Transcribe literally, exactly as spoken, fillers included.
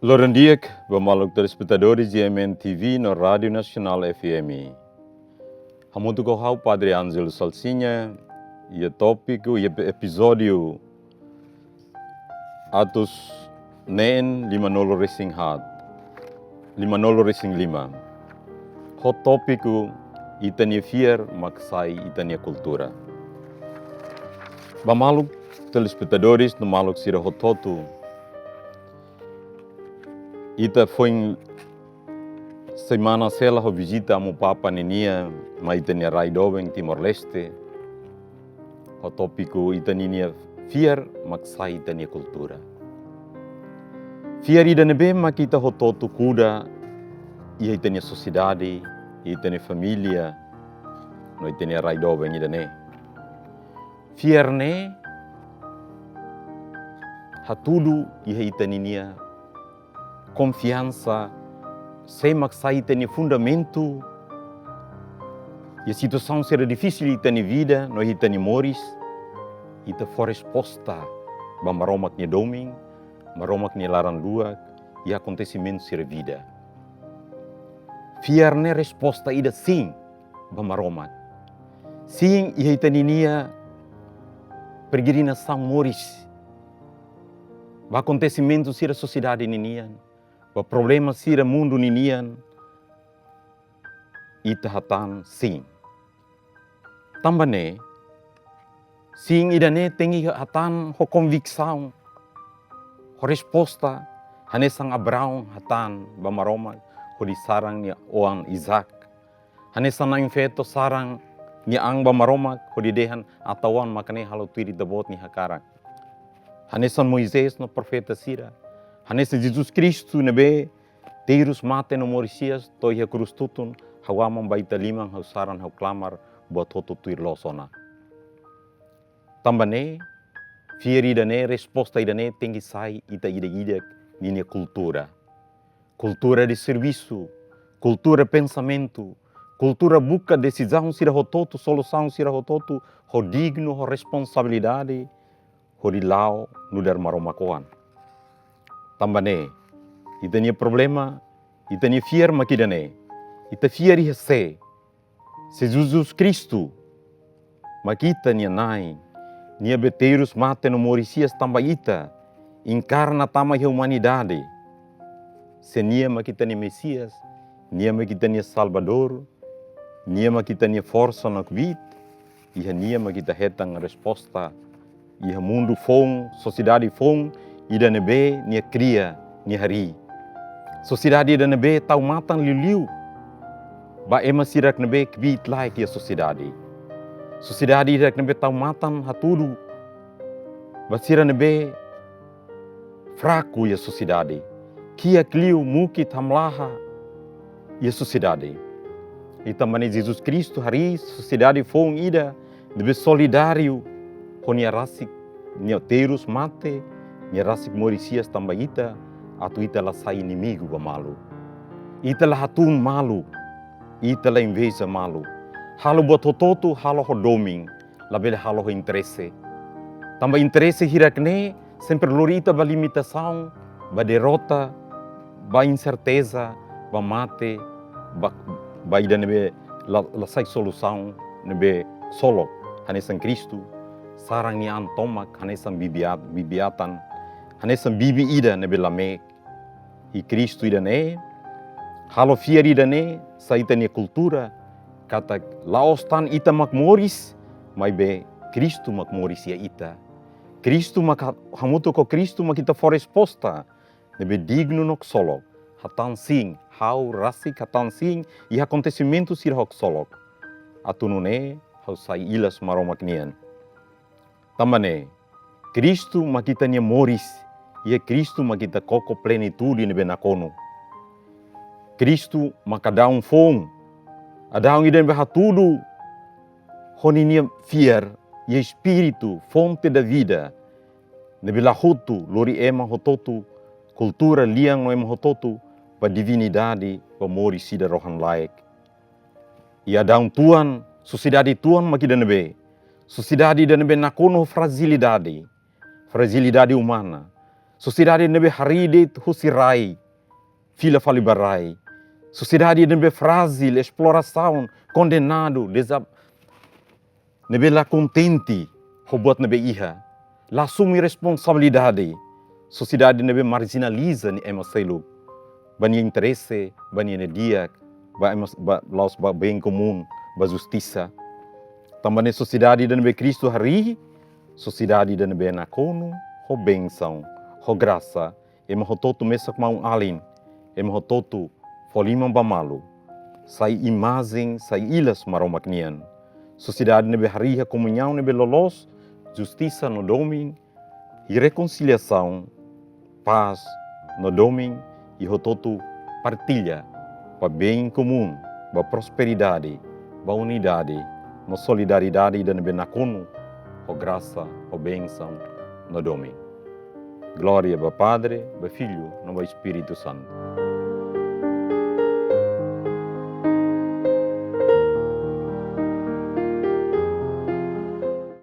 Loron di'ak ba maluk telespetadores G M N T V no Rádiu Nasionál F M. Hamutuk ho ha'u Padre Ângelo Salsinha, iha tópiku, iha epizódiu atus neen lima-nulu resin haat, lima-nulu resin lima. Ho tópiku, ita-nia fiar mak sai ita-nia kultura. Ba maluk telespetadores no maluk sira hotu-hotu, ita foin semana sira halo vizita Amu Papa ninia mai ita-nia rai doben Timor-Leste. Ho tópiku ita-nia fiar mak sai ita-nia kultura. Fiar ida ne'ebé mak ita hotu-hotu kuda iha ita-nia sosiedade, ita-nia família, no ita-nia rai doben ida-ne'e. Fiar ne'e hatudu iha ita ninia konfiansa, sé mak sai ita-nia fundamentu iha situasaun sira difisil ita-nia vida no ita-nia moris, ita fó resposta ba Maromak nia domin, Maromak nia laran-luak iha akontesimentu sira vida. Fiar ne'e resposta ida sin ba Maromak. Sin iha ita ninia peregrinasaun moris, ba akontesimentu sira sosiedade ninian, ba problema sira mundu ninian, ita hatán sin. Tanba ne'e, sin ida-ne'e tenke hatán ho konviksaun, ho resposta, hanesan Abraão hatán ba Maromak hodi saran nia oan Isaac. Hanesan na'in-feto saran nia an ba Maromak hodi dehan ita-nia oan maka ne'e halo tuir ita-boot nia hakarak. Hanesan Moisés no profeta sira. Hanesan Jesus Kristu ne'ebé terus mate no moris hi'as to'o iha krús tutun, ha'u haman ba ita liman, ha'u saran, ha'u klamar, buat hotu tuir loos ona. Tanba ne'e, fiar ida-ne'e, resposta ida-ne'e tenke sai ita ida-idak ninia kultura. Kultura de servisu, kultura pensamentu, kultura buka desizaun sira hotu-hotu, solusaun sira hotu-hotu, ho dignu, ho responsabilidade, hodi la'o nu'udar Maromak oan. Tanba ne'e, ita-nia problema, ita-nia fiar mak ida-ne'e. Ita fiar iha sé? Se Jesus Kristu mak ita-nia Na'i, nia ne'ebé terus mate no moris hi'as tanba ita, enkarna tama iha umanidade. Se nia mak ita-nia Mesias, nia mak ita-nia Salvadór, nia mak ita-nia forsa no kbiit, iha nia mak ita hetan resposta iha mundu foun, sosiedade foun, ida ne'ebé nia kria, nia harii. Sosiedade ida ne'ebé tau matan liuliu ba ema sira ne'ebé kbiit-laek iha sosiedade. Sosiedade ida ne'ebé tau matan hatudu ba sira ne'ebé fraku iha sosiedade. Kiak liu, mukit, hamlaha iha sosiedade. Ita mane Jesus Kristu harii sosiedade foun ida ne'ebé solidáriu ho nia rasik, nia terus mate, nia rasik moris hi'as tanba ita, atu ita la sai inimigu ba malu. Ita la hatún malu, ita la inveja malu. Halo buat hotu-hotu, halo ho domin, labele halo ho interese. Tanba interese hirak-ne'e sempre lori ita ba limitasaun, ba derrota, ba inserteza, ba mate, ba, ba ida ne'ebé la, la sai solusaun ne'ebé solok, hanesan Kristu, saran nia an tomak, hanesan bibi-at-, bibi-atan, hanesan bibi ida ne'ebé lame'ek. I Kristu ida-ne'e, halo fiar ida-ne'e sai ita-nia kultura, katak la'ós tan ita mak moris, maibé Kristu mak moris iha ita. Kristu mak ha-, hamutuk ho Kristu mak ita fó resposta ne'ebé dignu no ksolok. Hatán sin, ha'u rasik hatán sin iha akontesimentu sira ho ksolok. Atu nune'e ha'u sai ilas Maromak nian. Tanba ne'e, Kristu mak ita-nia moris, iha Kristu mak ita koko plenitude ne'ebé nakonu. Kristu maka daun foun, daun ida ne'ebé hatudu ho ninia fiar, iha Espíritu, fonte da vida, ne'ebé la hotu, lori ema hotu-hotu, kultura lian no ema hotu-hotu, ba divinidade, ba moris ida rohan-laek. Iha daun tuan, sosiedade tuan mak ida ne'ebé. Sosiedade ida ne'ebé nakonu ho frajilidade, frajilidade umana. Sosiedade ne'ebé harii de'it husi rai, fila fali ba rai. Sosiedade ne'ebé frájil, esplorasaun, kondenadu, deza-, ne'ebé la kontente ho buat ne'ebé iha, la asume responsabilidade. Sosiedade ne'ebé marjinaliza nia ema seluk ba nia interese, ba nia di'ak, ba ema, ba, la'ós ba bem komún, ba justisa. Tanba ne'e sosiedade ida ne'ebé Kristu harii, sosiedade ida ne'ebé nakonu ho bensaun, ho grasa, ema hotu-hotu mesak maun-alin, ema hotu-hotu fó liman ba malu, sai imajen, sai ilas Maromak nian. Sosiedade ne'ebé harii iha komuñaun ne'ebé loloos, justisa no domin, i rekonsiliasaun, pás no domin, i hotu-hotu partilla ba bem komún, ba prosperidade, ba unidade, no solidariedade ida ne'ebé nakonu ho grasa, ho bensaun no domin. Glória ba Padre, ba Filho, no ba Espíritu Santu.